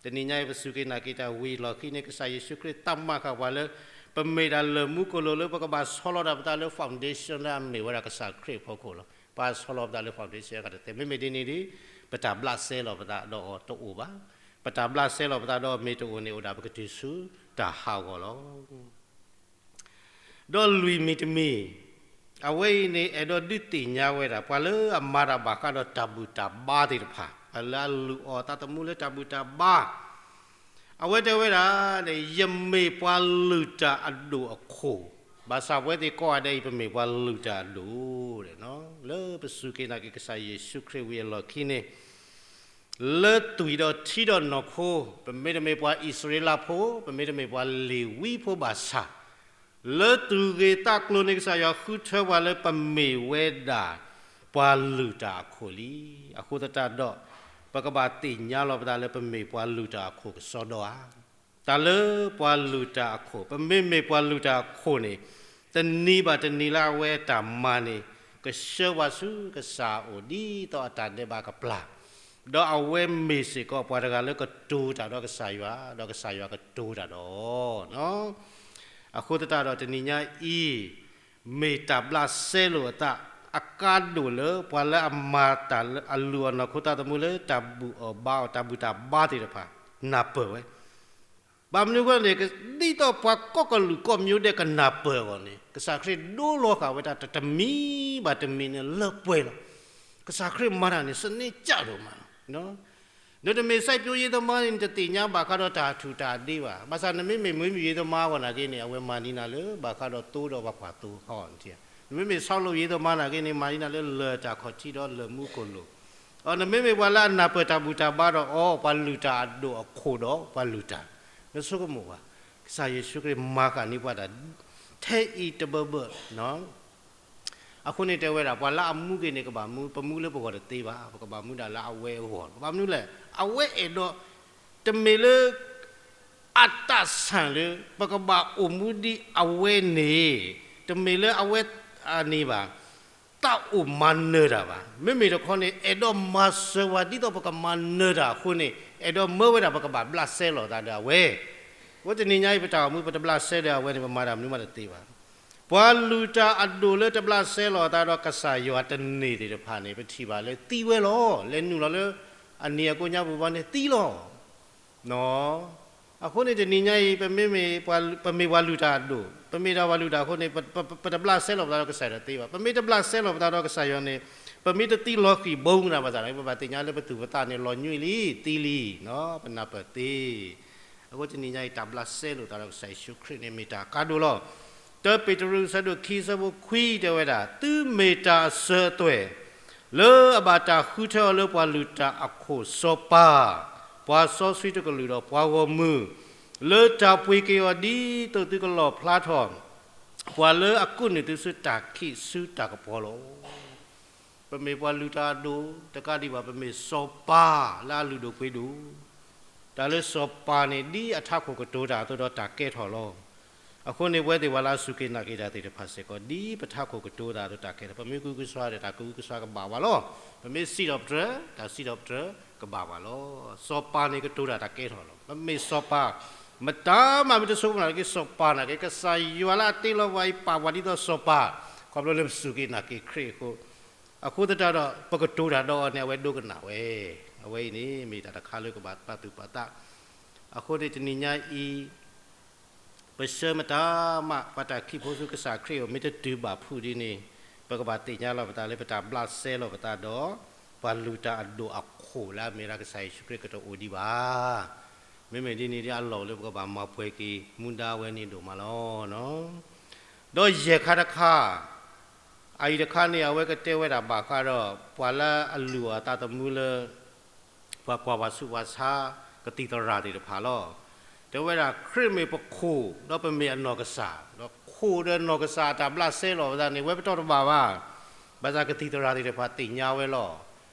တနံၤညါအံၤ ပစူၢ်က့ၤနာ်က့ၤတၢ်ဝံၤလီၢ်ခံန့ၣ် ကစၢ်ယ့ၣ်ၡူးခရံာ်သးမၤဃာ်ပှၤလၢ ပမ့ၢ်ဒၣ်လၢၢ်မူကိၣ်လိာ်လၢပကဘၣ်ဆီလီၤဒၣ်ပသးလၢ foundation လၢအမ့ၢ်ဝဲဒၣ်ကစၢ်ခရံာ်အဖီခိၣ်လီၤ. ပဆီလီၤပသးလၢ foundation အဂၤတသ့, မ့မ့ၢ်ဒ်န့ၣ်ဒီး ပတၢ်ဘျးစဲလီၤပသးဒီးအီၤတအိၣ်ဘၣ်. ပတၢ်ဘျးစဲလီၤပသးဒီးအီၤမ့ၢ်တအိၣ်န့ၣ် အိၣ်ဒၣ်ပကတုၤဆူတၢ်ဟးဂီၤလီၤ. ဒီးလွံၢ်မံၤတမံၤ, အဝဲအံၤန့ၣ်အဲၣ်ဒိးဒုးသ့ၣ်ညါဝဲဒၣ် ပှၤလၢအမၤတၢ်ဘၣ်ဃးဒီးတၢ်ဘူၣ်တၢ်ဘါသ့ၣ်တဖၣ်, လၢအလုၢ်အီၣ်သးသမူလၢတၢ်ဘူၣ်တၢ်ဘါ, အဝဲတဲဝဲဒၣ်န့ၣ် ယမ့ၢ်ပှၤလုၢ်တၢ်အဒိၣ်အခိၣ်, ဘၣ်ဆၣ်ပဝဲသ့ၣ်ကိးဂၤဒဲးအံၤ ပမ့ၢ်ပှၤလုၢ်တၢ်အဒိၣ်, လၢပစူၢ်က့ၤနာ်က့ၤကစၢ်ယ့ၣ်ၡူးခရံာ်ဝံၤအလီၢ်ခံန့ၣ် လၢသွံၣ်ဒီးထံဒီးနီၢ်ခိ, ပမ့တမ့ၢ်ပှၤအံၣ်စရ့လးဖိ, ပမ့တမ့ၢ်ပှၤလ့ၤဝံဖိဘၣ်ဆၣ်, လၢသူၣ်ဂ့ၤသးကျိၤန့ၣ် ကစၢ်ယွၤဃုထၢပှၤလၢပမ့ၢ်ဝဲဒၣ် ပှၤလုၢ်တၢ်အခိၣ်လံ. အဃိသတးဒီး ပကဘၣ်သ့ၣ်ညါလီၤပသးလၢ ပမ့ၢ်ပှၤလုၢ်တၢ်အခိၣ်ကစီဒီဧါ. တၢ်လၢပှၤလုၢ်တၢ်အခိၣ်, ပမ့မ့ၢ်ပှၤလုၢ်တၢ်အခိၣ်န့ၣ် တနံၤဘၣ်တနံၤလၢအဝဲအတၢ်မၤန့ၣ် ကဆှၢပှၤဆူကစၢ်အအိၣ် ဒ်သိးအတၢ်ဒဲးဘးကပျၢ်, ဒီးအဝဲမ့ၢ်စ့ၢ်ကီးပှၤတဂၤလၢကတိၤတၢ်ဒီးကစၢ်ယွၤ, ဒီးကစၢ်ယွၤကတိၤတၢ်ဒီး အဃိသတးဒီးတနံၤညါအံၤ မ့ၢ်တၢ်ဘျးစဲလိာ်အသး အကါဒိၣ်လၢပှၤလၢအမၤတၢ်လၢအလုၢ်အီၣ်နီၢ်ခိသးသမူလၢတၢ်ဘူၣ်အီၣ်ဘါအီၣ် တၢ်ဘူၣ်တၢ်ဘါသ့ၣ်တဖၣ် နၢ်ပၢၢ်ဝဲ. ဘၣ်မနုၤအဃိန့ၣ် ဒ်သိးပှၤကိးကလုာ်ကိးမံၤဒဲးကနၢ်ပၢၢ်အဂီၢ်န့ၣ် ကစၢ်ခရံာ်ဒိလီၤဃာ်ဝဲဒၣ်တမံၤဘၣ်တမံၤန့ၣ်လၢပှဲၤလီၤ. ကစၢ်ခရံာ်မၤတၢ်န့ၣ် စနစ်ကျကျဒိၣ်မးလီၤ. နတမ့ၢ် စိုက်ပျိုးရေးသမားန့ၣ် နတသ့ၣ်ညါဘၣ်ဃးဒီးတၢ်ထူၣ်တၢ်ဒ့ဘၣ်. ဘၣ်ဆၣ်နမ့မ့ၢ် မွေးမြူရေးသမားအဂီၢ်နာ်က့န့ၣ် အဝဲမၤန့ၢ်နၤလၢ ဘၣ်ဃးဒီးသိဒီးပှၤကွၢ်သိဟီၣ်န့ၣ်, နမ့မ့ၢ် ဆောက်လုပ်ရေးသမားနာ်က့န့ၣ် မၤန့ၢ်နၤလၢလၢၢ်တၢ်ခီၣ်ထံးဒီးလၢၢ်မူခိၣ်လိၣ်, အီ နမ့မ့ၢ်ပှၤလၢအနၢ်ပၢၢ်တၢ်ဘူၣ်တၢ်ဘါဒီး အီ ပှၤလုၢ်တၢ်အဒိၣ်အခိၣ်ဒီးပှၤလုၢ်တၢ်, နဆိကမိၣ်ဘၣ်, ကစၢ်ယ့ၣ်ၡူးခရံာ်မၤဃာ်န့ၢ်ပှၤတၢ် ထဲအံၤတဘၢဘၢ အဃိန့ၣ်တဲဝဲဒၣ် ပှၤလၢအမူက့ၤန့ၣ်ကဘၣ်မူ, ပမူလၢပဂီၢ်တသ့ဘၣ်, ပကဘၣ်မူဒၣ်လၢအဝဲအဂီၢ်လီၤ. ဘၣ်မနုၤလဲၣ်, အဝဲအဲၣ်ဒိး, တမ့ၢ်လၢ အတၢ်ဆၣ်လၢ ပကဘၣ်အိၣ်မူဒ်အဝဲန့ၣ်, တမ့ၢ်လၢအဝဲအန့ၣ်ဘၣ် တၢ်အိၣ်မၤနၢၤတၢ်ဘၣ်. မ့မ့ၢ်တခီန့ၣ် အဲၣ်ဒိးမၤစၢၤပှၤဒ်သိးပကမၤနၢၤတၢ်အဃိန့ၣ် အဲၣ်ဒိးမၢဝဲဒၣ်ပကဘၣ်ဘျးစဲလီၤသးဒီးအဝဲ. အဃိတနံၤညါအံၤ ပတၢ်အိၣ်မူ ပတဘျးစဲဒီးအဝဲန့ၣ် ပမၤတၢ်မနုၤမးတသ့ဘၣ်. ပှၤလုၢ်တၢ်အဒိၣ်လၢတဘျးစဲလီၤအသးဒီးကစၢ်ယွၤတန့ၢ်သ့ၣ်တဖၣ်န့ၣ် ပထံၣ်ဘၣ်လၢသံဝဲလီၤ. လဲၤနုာ်လီၤလၢအနံၤအကိးညါပူၤဘီန့ၣ်သံလီၤ. အဃိန့ၣ်တနံၤညါအံၤ ပမ့ၢ်ပှၤလုၢ်တၢ်အဒိၣ်, ပမ့ၢ်ဒၣ်ပှၤလုၢ်တၢ်အဃိန့ၣ် ပတဘျးစဲလီၤပသးဒီးကစၢ်ယွၤတသ့ဘၣ်. ပမ့ၢ်တဘျးစဲလီၤပသးဒီးကစၢ်ယွၤန့ၣ် ပမ့ၢ်တသံလီၤဃံၣ်ဘီမုၢ်နၤဘၣ်ဆၣ်န့ၣ် ပဘၣ်သ့ၣ်ညါလၢပသူၣ်ပသးန့ၣ် လီၤညွံးလံ, သံလံ, ပနၢ်ပၢၢ်သ့. အဃိတနံၤညါအံၤ တၢ်ဘျးစဲလိာ်သးဒီးကစၢ်ယ့ၣ်ၡူးခရံာ်န့ၣ် မ့ၢ်တၢ်ကါဒိၣ်လီၤ. တၢပ့းတရူး အဆၢဒိၣ်ခံ အဆၢဖိခွံ တဲဝဲဒၣ်, သုမ့ၢ်တၢ်အစၢၤအသွဲၣ် လၢအဘၣ်တၢ်ဃုထၢအီၤလၢပှၤလုၢ်တၢ်အခိၣ်စီၤပၤ, ပှၤစီဆှံတကလုာ်ဒီးပှၤဂီၢ်မုၢ်, လၢတၢ်ပှ့ၤက့ၤအီၤဒ်သိးသုကလီၣ်ဖျါထီၣ် ပှၤလၢအကိးနုာ်သုဆူတၢ်ခံးဆူတၢ်ကပီၤလီၤ. ပမ့ၢ်ပှၤလုၢ်တၢ်အဒိၣ်တကးဒံးဘၣ် ပမ့ၢ်စီၤပၤလၢအလုၢ်ဒိၣ်ပှ့ၤဒိၣ်, တၢ်လၢစီၤပၤန့ၣ် ဒ်အထးခိၣ်ကတိၤတၢ်အသိးဒီးတၢ်ကဲထီၣ်လီၤ. အဃိန့ၣ် ပဝဲသ့ၣ်ပှၤလၢအစူၢ်က့ၤနာ်က့ၤတၢ်သ့ၣ်တဖၣ်စ့ၢ်ကီး ဒ်ပထးခိၣ်ကတိၤတၢ်အသိးတၢ်ကဲထီၣ်, ပမ့ၢ်ကအုကစွါဒီးတၢ်ကအုကစွါကဘၣ်ဝဲလီၤ. ပမ့ၢ်စံးထီၣ်ပတြၢၤ တၢ်စံးထီၣ်ပတြၢၤကဘၣ်ဝဲလီၤ. စီၤပၤန့ၣ်ကတိၤတၢ်တၢ်ကဲထီၣ်လီၤ. ပမ့ၢ်စီၤပၤ မတၤမးမ့ၢ်တဆိကမိၣ်နာ်က့ စီၤပၤနာ်က့ ကစၢ်ယွၤလၢအတ့လီၤပှၤအံၤ ပာ်ပှၤဒ်သိးစီၤပၤ, ခီဖျိလၢပစူၢ်က့ၤနာ်က့ၤခရံာ်အဃိ, အဃိသတးဒီး ပကတိၤတၢ်ဒီးအီၤန့ၣ် အဝဲဒိကနၣ်ဝဲ. အဝဲအံၤန့ၣ် မ့ၢ်တၢ်တခါလၢကဘၣ်ပာ်သူၣ်ပာ်သး. အဃိန့ၣ်တနံၤညါအံၤ ပဆၢမတၤမး ပှၤတၢ်ခံးဖိဆူကစၢ်ခရံာ်အအိၣ် မ့ၢ်တတုၤဘၣ်ဖုးဒ်န့ၣ်, ပကဘၣ်သ့ၣ်ညါလီၤပသးလၢပတၢ်ဘျးစဲလီၤပသးဒီး ပှၤလုၢ်တၢ်အဒိၣ်အခိၣ်လၢအမ့ၢ်ဒၣ်ကစၢ်ယ့ၣ်ၡူးခရံာ်ကတအိၣ်ဒံးဘၣ်. မ့မ့ၢ်ဒ်န့ၣ်ဒီးအလီၢ်လၢပကဘၣ်မၤပှဲၤက့ၤမူဒါဝဲန့ၣ်ဒိၣ်မးလီၤ. ဒီးယဲၢ်ခါတခါ, အအံၤတခါန့ၣ် အဝဲကတဲဝဲဒၣ်ဘၣ်ဃးဒီး ပှၤလၢအလုၢ်အီၣ်အသးသမူလၢ ပှၤကွၢ်ပှၤဆူးပှၤဆါ ကသံၣ်သရၣ်သ့ၣ်တဖၣ်လီၤ. တဲဝဲဒၣ်ခရံာ်မ့ၢ်ပခိၣ် ဒီးပမ့ၢ်အနီၢ်ကစၢ်, ဒီးခိၣ်ဒီးနီၢ်ကစၢ်အတၢ်ဘျးစဲလီၤပသးန့ၣ် ဝဲပတီၢ်တဘၣ်ဘၣ်. ဘၣ်ဆၣ်ကသံၣ်သရၣ်သ့ၣ်တဖၣ်သ့ၣ်ညါဝဲလီၤ.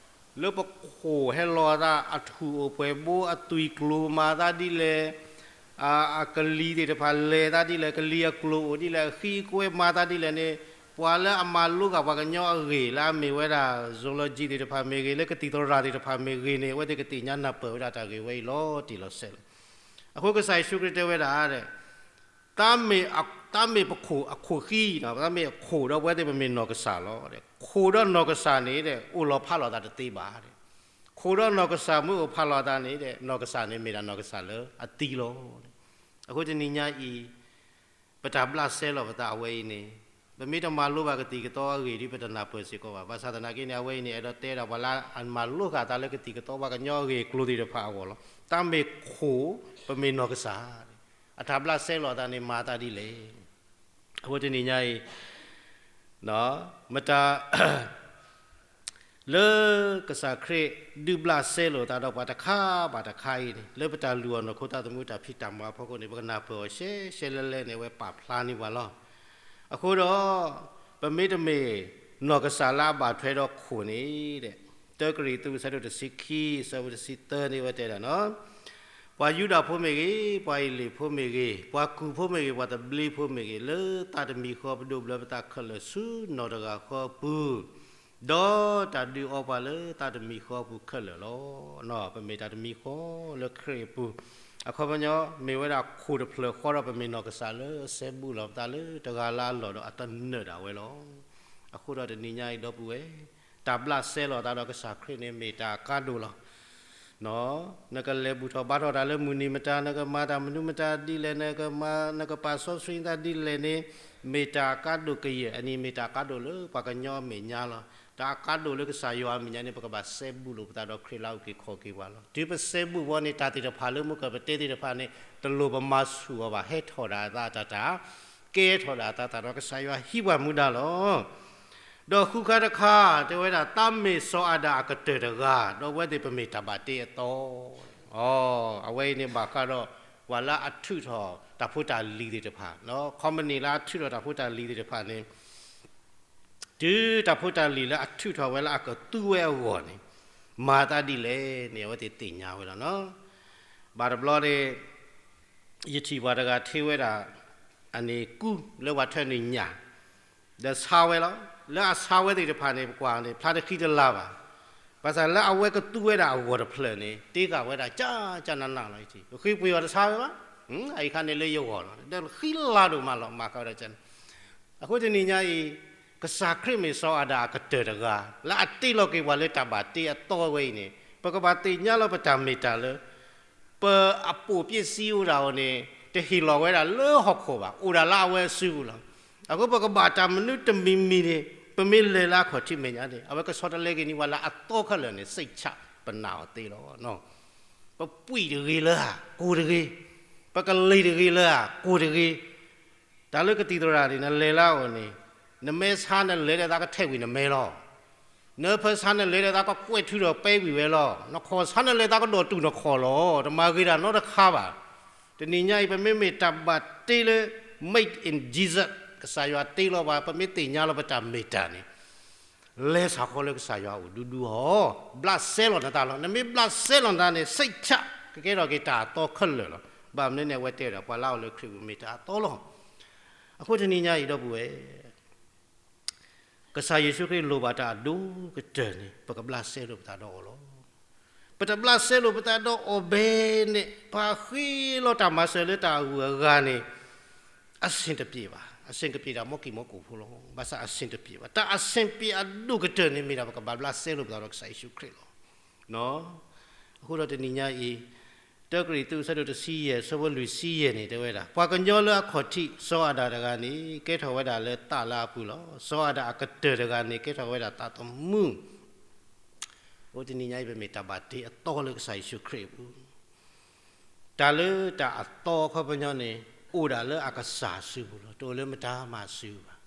လၢပခိၣ်ဟဲလီၤအသး အထူၣ်အိၣ်ပှဲၤဘိ အသွံၣ်ကျိၤမၤသးဒ်လဲၣ်, အကလံၤသ့ၣ်တဖၣ်လဲၤသးဒ်လဲၣ်, ကလံၤအကျိၤအိၣ်ဒ်လဲၣ်, အဃံအကွဲမၤသးဒ်လဲၣ်န့ၣ်, ပှၤလၢအမၤလိဃာ်ပှၤကညီအဂ့ၢ် လၢအမ့ၢ်ဝဲဒၣ် zoology သ့ၣ်တဖၣ်မ့ၢ်ဂ့ၤ, လၢကသံၣ်သရၣ်သ့ၣ်တဖၣ်မ့ၢ်ဂ့ၤန့ၣ် အဝဲသ့ၣ်ကသ့ၣ်ညါနၢ်ပၢၢ်ဝဲဒၣ်တၢ်ဂ့ၢ်ဝဲအံၤလီၤတံၢ်လီၤဆဲးလီၤ. အဃိကစၢ်ယ့ၣ်ၡူးခရံာ်တဲဝဲဒၣ် တၢ်မ့ၢ်ပခိၣ်အခိၣ်ဃံ, တၢ်မ့ၢ်အခိၣ်ဒီးပဝဲသ့ၣ်ပမ့ၢ်နီၢ်ကစၢ်လီၤ. ခိၣ်ဒီးနီၢ်ကစၢ်န့ၣ် အိၣ်လီၤဖးလိာ်သးတသ့ဘၣ်. ခိၣ်ဒီးနီၢ်ကစၢ်မ့ၢ်အိၣ်ဖးလိာ်သးန့ၣ် နီၢ်ကစၢ်န့ၣ်မ့ၢ်ဒၣ်နီၢ်ကစၢ်လၢအသံလီၤ. အဃိတနံၤညါအံၤ ပတၢ်ဘျးစဲလီၤပသးအဝဲအံၤန့ၣ် ပမ့ၢ်တမၤလိဘၣ်ကသံၣ်ကသီအဂ့ၢ်ဒီး ပတနၢ်ပၢၢ်စ့ၢ်ကီးဘၣ်. ဘၣ်ဆၣ်သနာ်က့န့ၣ် အဝဲအံၤန့ၣ် အဲၣ်ဒိးတဲဒၣ်ပှၤလၢအမၤလိဃာ်အသးလၢကသံၣ်ကသီပှၤကညီအဂ့ၢ်အကျိၤသ့ၣ်တဖၣ်အဂီၢ်လီၤ. တၢ်မ့ၢ်ခိၣ်ပမ့ၢ်နီၢ်ကစၢ်, အတၢ်ဘျးစဲလိာ်အသးန့ၣ် မၤအသးဒ်လဲၣ်. အဃိတနံၤညါအံၤ မတၤ လၢကစၢ်ခရံာ်ဒုးဘျးစဲလိာ်သးဒီးပှၤတခါဘၣ်တခါအံၤန့ၣ် လၢပတၢ်လူၤအီၤနီၢ်ခိသးသမူတၢ်ဖံးတၢ်မၤအဖီခိၣ်န့ၣ် ပကနၢ်ပၢၢ်အီၤရှဲရှဲလဲလဲန့ၣ် အဝဲပာ်ဖျါန့ၢ်ပှၤလီၤ. အဃိဒီး ပမ့တမ့ၢ်နီၢ်ကစၢ်လၢအဘၣ်ထွဲဒီးခိၣ်န့ၣ် တၢကရံၣ်သူး အဆၢဒိၣ်တဆံခံ အဆၢဖိတဆံသၢန့ၣ် အဝဲတဲဒၣ်နီၤ ပှၤယူဒၤဖိမ့ၢ်ဂ့ၤ, ပှၤအ့လ့ၣ်ဖိမ့ၢ်ဂ့ၤ, ပှၤကူၣ်ဖိမ့ၢ်ဂ့ၤ, ပှၤသဘျ့ဖိမ့ၢ်ဂ့ၤ, လၢသးတမံၤဃီပဒိးဘျၢပသးခဲလၢာ်ဆူနီၢ်တဂၤဃီအပူၤ, ဒီးတၢ်ဒုးအီပှၤလၢသးတမံၤဃီအပူၤခဲလၢာ်လီၤ. ပမ့ၢ်တၢ်တမံၤဃီလၢခရံာ်အပူၤ, အခီပညီ မ့ၢ်ဝဲဒၣ်ခိၣ်တဖျၢၣ်ဃီဒီး ပမ့ၢ်နီၢ်ကစၢ်လၢအစဲဘူးလီၤပသးလၢတဂၤလၢအလီၢ်ဒီးအသနၢၣ်ဒၣ်ဝဲလီၤ. အဃိဒီးတနံၤညါအံၤဒီပုၢ်ဝဲၢ်, တၢ်ဘျးစဲလိာ်သးဒီးကစၢ်ခရံာ်န့ၣ် မ့ၢ်တၢ်အကါဒိၣ်လီၤ. နကလဲၤဘူၣ်ထီၣ်ဘါထီၣ်တၢ်လၢမုၢ်နံၤမတၤ, နကမၤတၢ်မနုၤမတၤဒ်လဲၣ်, နကမၤ နကပာ်စီဆှံသးဒ်လဲၣ်န့ၣ်, မ့ၢ်တၢ်အကါဒိၣ်ကယဲၢ်, အနံၤမ့ၢ်တၢ်အကါဒိၣ်လၢပှၤကညီအမဲာ်ညါလီၤ. တၢ်အကါဒိၣ်လၢကစၢ်ယွၤအမဲာ်ညါန့ၣ် ပကဘၣ်စဲဘူးလိာ်ပသးဒီးခရံာ်လၢအအုၣ်က့ၤခီၣ်က့ၤပှၤလီၤ. တုၤပစဲဘူးဘီန့ၣ် တၢ်သ့ၣ်တဖၣ်လၢမုၢ်ကပတဲသ့ၣ်တဖၣ်န့ၣ် တလိၣ်ပမၤဆူၣ်အီၤဘၣ်, ဟဲထီၣ်ဒၣ်အသးတၢ်တၢ်, ကဲထီၣ်ဒၣ်အသးတၢ်ဒီးကစၢ်ယွၤဟံးပှၤမူဒါလီၤ. ဒီးဃုခါတခါ တဲဝဲဒၣ် သးမ့ၢ်စီၤအၤဒၣ်အကတၢၢ်တဂၤ, ဒီးအဝဲသ့ၣ်ပမ့ၢ်တၢ်ဘၣ်တ့အသီ. အဝဲအံၤန့ၣ်ဘၣ်ဃးဒီး ပှၤလၢအထုးထီၣ်တၢ်ဖိတၢ်လံၤသ့ၣ်တဖၣ်, company လၢအထုးထီၣ်တၢ်ဖိတၢ်လံၤသ့ၣ်တဖၣ်န့ၣ် တုၤတၢ်ဖိတၢ်လံၤလၢအထုးထီၣ်ဝဲလၢအကသူဝဲအဂီၢ်န့ၣ် မၤသးဒ်လဲၣ်န့ၣ် အဝဲသ့ၣ်သ့ၣ်ညါဝဲလီၤနီၤ. ဘၣ်တဘျီန့ၣ် ယထံၣ်ပှၤတဂၤထ့ဝဲဒၣ် အန့ၣ်ကူလၢပှၤထၢနုာ်ညၣ်, ဒီးဆါဝဲလီၤ. လၢအဆါဝဲသ့ၣ်တဖၣ်န့ၣ် ပကွၢ်န့ၣ် ဖျါတဃံတလၤဘၣ်. ဘၣ်ဆၣ်လၢအဝဲကသူဝဲဒၣ်အဂီၢ်တဖျၢၣ်န့ၣ် တ့ဃာ်ဝဲဒၣ်ကၠၢ်ကၠၢ်နးနးလီၤ. ပဃ့ပှ့ၤအီၤတဆါဝဲဘၣ်. အအံၤခါန့ၣ်လၢယဂီၢ်လီၤ. ဒီးဃံလၤဒိၣ်မးလီၤ မၤဃာ်ဝဲဒၣ်ကၠၢ်န့ၣ် အဃိတနံၤညါအံၤ ကစၢ်ခရံာ်မ့ၢ်စီၤအၤဒၣ်အကတၢၢ်တဂၤ လၢအတ့လီၤက့ၤပှၤလၢတၢ်ဘၣ်တ့အသီဝဲအံၤန့ၣ် ပကဘၣ်သ့ၣ်ညါလီၤပတၢ်မ့ၢ်တၢ်လၢ ပအပိာ်ပျ့စံအိၣ်ဒၣ်အီၤန့ၣ် တဟ့ၣ်လီၤဝဲဒၣ်လၢဟီၣ်ခိၣ်ဘၣ်, အိၣ်ဒၣ်လၢအဝဲအစုပူၤလီၤ. အဃိပကဘၣ်တၢ်မနုၤတမံၤမံၤန့ၣ် ပမ့ၢ်လဲၤလၢအခီၣ်ထံးမဲာ်ညါန့ၣ် အဝဲကဆီတလဲက့ၤန့ၢ်ပှၤလၢအသီခဲလၢာ်န့ၣ် စိတ်ချ ပနာ်အီၤသ့လီၤ. ပပှံၢ်တဂ့ၤလၢဧါ, ကိၢ်တဂ့ၤ, ပကလံၤတဂ့ၤလၢဧါ, ကိၢ်တဂ့ၤ, တၢ်လၢကသံၣ်သရၣ်န့ၣ် နလဲၤလၢအအိၣ်န့ၣ် နမဲဆါနလဲၤဒီးသးကထဲးဝံၤနမဲလီၤ. နဖၢဆါနလဲၤဒီး သးကကွဲးထုဒီးပဲဝံၤဝဲလီၤ. နခီၣ်ဆါနလဲၤသးကဒီးတူၢ်နခီၣ်လီၤ. တမၤဂ့ၤတၢ်နီတခါဘၣ်. တနံၤညါအံၤ ပမ့မ့ၢ်တၢ်ဘၣ်တ့လၢ made in Jesus, ကစၢ်ယွၤတ့လီၤပှၤ, ပမ့ၢ်သ့ၣ်ညါလီၤပတၢ်မ့ၢ်တၢ်န့ၣ် လဲၤဆၣ်ဃီလၢကစၢ်ယွၤအအိၣ်ဒူဒူအီၤ, ဘျးစဲလီၤနသးလီၤ. နမ့ၢ်ဘျးစဲလီၤနသးန့ၣ် စိတ်ချ ကကဲထီၣ်က့ၤတၢ်အသီခဲလၢာ်လီၤ. ဘၣ်မနုၤန့ၣ် အဝဲတဲဒီး ပှၤလၢအအိၣ်လၢခရံာ်ပူၤမ့ၢ်တၢ်အသီလီၤ. အဃိတနံၤညါအံၤ ဒီပုၢ်ဝဲၢ် ကစၢ်ယ့ၣ်ၡူးခရံာ်လိၣ်ဘၣ်တၢ်အဒိၣ်ကတၢၢ်န့ၣ် ပကဘျးစဲလိာ်ပသးဒီးအီၤလီၤ. ပတဘျးစဲလိာ်ပသးဒီးအီၤဘၣ်န့ၣ် ပဃ့လီၤတၢ်မၤစၢၤလၢတၢ်အဂုၤအဂၤန့ၣ် အဆင်တပြေဘၣ်, အဆင်ကပြေတၢ်မိၢ်ကံၢ်မိၢ်ကိၢ်ဖိလီၤ. ဘၣ်ဆၣ်အဆင်တပြေဘၣ်. တၢ်အဆင်ပြေအဒိၣ်ကတၢၢ်န့ၣ်မ့ၢ်ဒၣ် ပကဘၣ်ဘျးစဲလိာ်ပသးဒီးကစၢ်ယ့ၣ်ၡူးခရံာ်လီၤ. အဃိဒီးတနံၤညါအံၤ တၢကရံၣ်သူး အဆၢဒိၣ်တဆံယဲၢ် အဆၢဖိလွံၢ်ဆံယဲၢ်န့ၣ် တဲဝဲဒၣ်, ပှၤကညီလၢအခီၣ်ထံး စီၤအၤဒၣ်တဂၤန့ၣ် ကဲထီၣ်ဝဲဒၣ်လၢသးလၢအပူၤလီၤ. စီၤအၤဒၣ်အကတၢၢ်တဂၤန့ၣ် ကဲထီၣ်ဝဲဒၣ်သးသမူ အဃိတနံၤညါအံၤ ပမ့ၢ်တၢ်ဘၣ်တ့အသီလၢကစၢ်ယ့ၣ်ၡူးခရံာ်အပူၤ, တၢ်လၢတၢ်အသီအခီပညီန့ၣ် အိၣ်ဒၣ်လၢအကစၢ်အစုပူၤလီၤ. တအိၣ်လၢမတၤမၤအစုဘၣ်.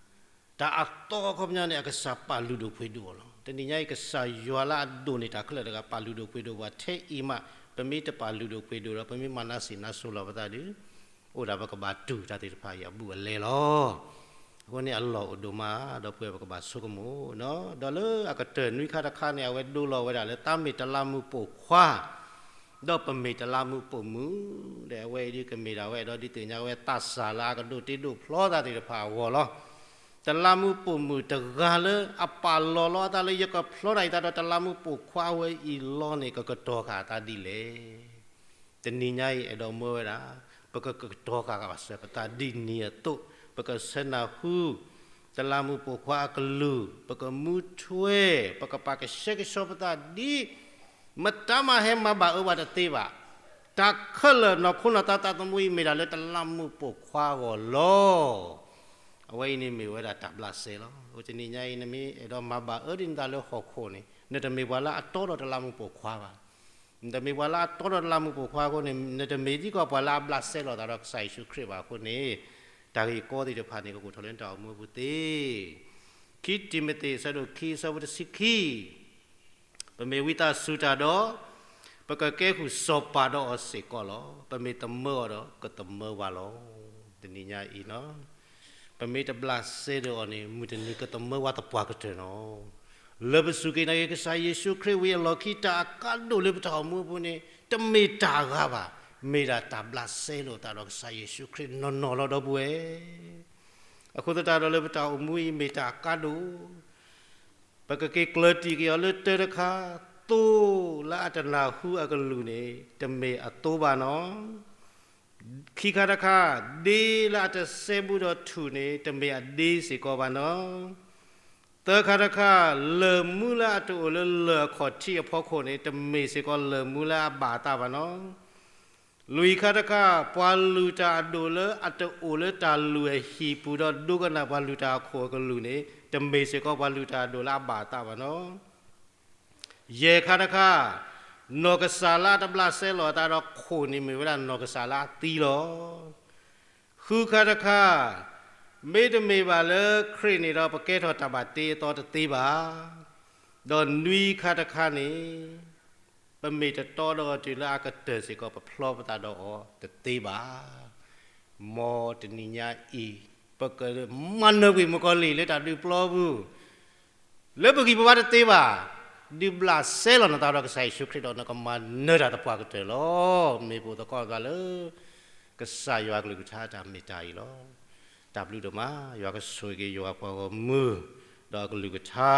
တၢ်အသီအခီပညီန့ၣ် အကစၢ်ပာ်လုၢ်ဒိၣ်ပှ့ၤဒိၣ်အီၤလီၤ. တနံၤညါအံၤ ကစၢ်ယွၤလၢအဒိၣ်န့ၢ်တၢ်ခဲလၢာ်တဂၤ ပာ်လုၢ်ဒိၣ်ပှ့ၤဒိၣ်ပှၤထဲအံၤမး, ပမ့ၢ်တပာ်လုၢ်ဒိၣ်ပှ့ၤဒိၣ်ဒီး ပမ့ၢ်မၤနၢၤဆံးနၢၤစိၤလီၤပသးဒီး အိၣ်ဒၣ်ပကဘၣ်တူၢ်တၢ်သ့ၣ်တဖၣ်အံၤအဘူးအလဲလီၤ. အဃိန့ၣ်အလီၢ်အိၣ်ဒိၣ်မး ဒီပုၢ်ဝဲၢ်ပကဘၣ်ဆိကမိၣ်, ဒီးလၢအကတၢၢ်နွံခါတခါန့ၣ် အဝဲဒိလီၤဝဲဒၣ်လၢသးမ့ၢ်တလးမူးပိာ်ခွါ, ဒီးပမ့ၢ်တလးမူးပိာ်မုၣ်, ဒီးအဝဲအံၤဒ်ကမ့ၢ်ဒၣ်ဝဲအဲၣ်ဒိးဒုးသ့ၣ်ညါဝဲသးစၢ်လၢအကဒိးတ့ဒိးဖျီသးသ့ၣ်တဖၣ်အဂီၢ်လီၤ. တလးမူးပိာ်မုၣ်တဂၤလၢအပာ်လီၤလီၤအသးလၢယကဖျီတၢ်အံၤသးဒီးတလးမူးပိာ်ခွါအဝဲအံၤလီၤန့ၣ် ကကတီၤဃာ်အသးဒ်လဲၣ်. တနံၤညါအံၤအဲၣ်ဒိးမၢဝဲဒၣ် ပကကတီၤဃာ်ဘၣ်စၢၤပသးဒ်န့ၣ်အသိး, ပကဆၢနၢ်ဟူ တလးမူးပိာ်ခွါအကလုၢ်, ပကမူထွဲ, ပကပာ်ကဆှဲကဆှီပသးဒ် မတၤမၤဟဲမၤဘၣ်အၢဘၣ်တသ့ဘၣ်. တၢ်ခဲလၢာ်နီၢ်ခိနီၢ်သးသးသမူအံၤမ့ၢ်ဒၣ်လၢတလးမူးပိာ်ခွါအဂီၢ်လီၤ. အဝဲအံၤန့ၣ်မ့ၢ်ဝဲဒၣ်တၢ်ဘျးစဲလီၤ. အိၣ်တနံၤညါအံၤ နမ့ၢ်အဲၣ်ဒိးမၤဘၣ်အၢဒ်နသးလၢဟီၣ်ခိၣ်န့ၣ် နတမ့ၢ်ပှၤလၢအတီဒီးတလးမူးပိာ်ခွါဘၣ်. နတမ့ၢ်ပှၤလၢအတီဒီးတလးမူးပိာ်ခွါအဃိန့ၣ် နတမ့ၢ်ဒ်သိးပှၤလၢအဘျးစဲလိာ်သးဒီးကစၢ်ယ့ၣ်ၡူးခရံာ်ဘၣ်အဃိန့ၣ် တၢ်ဂ့ၢ်ကီသ့ၣ်တဖၣ်န့ၣ် ကအိၣ်ထီၣ်လၢနတၢ်အိၣ်မူအပူၤသ့. ခံတံၤမသ့း အဆၢဒိၣ်ခံ အဆၢဖိတဆံခံ ပမ့ၢ်ဝံသးစူၤတၢ်ဒီး ပကကဲဃုာ်စီၤပၤဒီးအီၤစ့ၢ်ကီးလီၤ. ပမ့ၢ်သမၢအီၤဒီးကသမၢပှၤလီၤ. တနံၤညါအံၤ, ပမ့ၢ်တဘျးစဲဒီးအီၤန့ၣ် မုၢ်တနံၤကသမၢပှၤသပှၢ်ကတၢၢ်လီၤ. လၢပစူၢ်က့ၤနာ်က့ၤကစၢ်ယ့ၣ်ၡူးခရံာ်ဝံၤအလီၢ်ခံ တၢ်အကါဒိၣ်လၢပတၢ်အိၣ်မူအပူၤန့ၣ် တမ့ၢ်တၢ်အဂၤဘၣ်. မ့ၢ်ဒၣ်တၢ်ဘျးစဲလိာ်သးဒီးကစၢ်ယ့ၣ်ၡူးခရံာ်နီၢ်နီၢ်လီၤ ဒီပုၢ်ဝဲၢ်. အဃိသတးဒီးလၢပတၢ်အိၣ်မူအံၤမ့ၢ်တၢ်အကါဒိၣ် ပကက့ၤကျၢၤတံၢ်က့ၤအီၤလၢတၢတခါ, သိလၢအတနၢ်ဟူအကလုၢ်န့ၣ် တမ့ၢ်အသိဘၣ်နီၣ်. ခံခါတခါ, ဒ့လၢအတစဲဘူးဒီးထူၣ်န့ၣ် တမ့ၢ်အဒ့စ့ၢ်ကီးဘၣ်နီၣ်. သၢခါတခါ, လၢၢ်မူလၢအတအိၣ်လၢလၢၢ်အခီၣ်ထံးအဖီခိၣ်န့ၣ် တမ့ၢ်စ့ၢ်ကီးလၢၢ်မူလၢအဘၣ်အသးဘၣ်နီၣ်. လွံၢ်ခါတခါ, ပှၤလုၢ်တၢ်အဒိၣ်လၢအတအိၣ်လၢတၢ်လုၢ်အဟံၣ်ပူၤဒီးဒိကနၣ်ပှၤလုၢ်တၢ်အခိၣ်အကလုၢ်န့ၣ် တမ့ၢ်စ့ၢ်ကီးပှၤလုၢ်တၢ်အဒိၣ်လၢအဘၣ်အသးဘၣ်နီၣ်. ယဲၢ်ခါတခါ, နီၢ်ကစၢ်လၢအတဘျးစဲလိာ်အသးဒီးခိၣ်န့ၣ် မ့ၢ်ဝဲဒၣ်နီၢ်ကစၢ်လၢအသံလီၤ. ဃုခါတခါ, မ့တမ့ၢ်ဘၣ်လၢခရံာ်န့ၣ်ဒီး ပကဲထီၣ်တၢ်ဘၣ်တ့အသီတသ့ဘၣ်. ဒီးနွံခါတခါန့ၣ်, ပမ့ၢ်တတီဒီးအီၤတုၤလၢအကတၢၢ်စ့ၢ်ကီး ပဖျီပသးဒီးအီၤတသ့ဘၣ်. မ်တနံၤညါအံၤ, ပကမၤနၢၤကွံာ်မုၣ်ကီၤလံၢ်လၢတၢ်ဒုးပျီပူၤ လၢပဂံၢ်ပဘါတသ့ဘၣ်, ဒုးဘျးစဲလီၤနသးဒီးကစၢ်ယ့ၣ်ၡူးခရံာ်ဒီး နကမၤနၢၤတၢ်သပှၢ်ကတၢၢ်လီၤ. မ့ၢ်ပအိၣ်သကိးသးလၢ ကစၢ်ယွၤကလုၢ်ကထါတၢ်မ့ၢ်တၢ်အံၤလီၤ. တၢ်ဘျုးဒိၣ်မး, ယွၤကဆိၣ်ဂ့ၤက့ၤယွၤပှၤဂီၢ်မုၢ်, ဒီးအကလုၢ်ကထါ,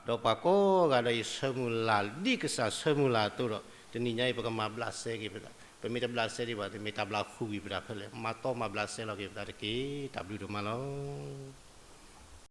ဒီးပှၤကိးဂၤဒဲးအံၤဆၢမုၢ်လၢ် ဒ်ကစၢ်ဆၢမုၢ်လၢ်အသိးဒီး တနံၤညါအံၤ ပကမၤဘျးစဲက့ၤပသး, ပမ့ၢ်တဘျးစဲဒံးဘၣ် မ့ၢ်တၢ်ဘျးဃုာ်ကွံာ်ပတၢ်ဖဲလဲၣ်, မၤသီမၤဘျးစဲလီၤက့ၤပသးတက့ၢ်. တၢ်ဘျုးဒိၣ်မးလီၤ.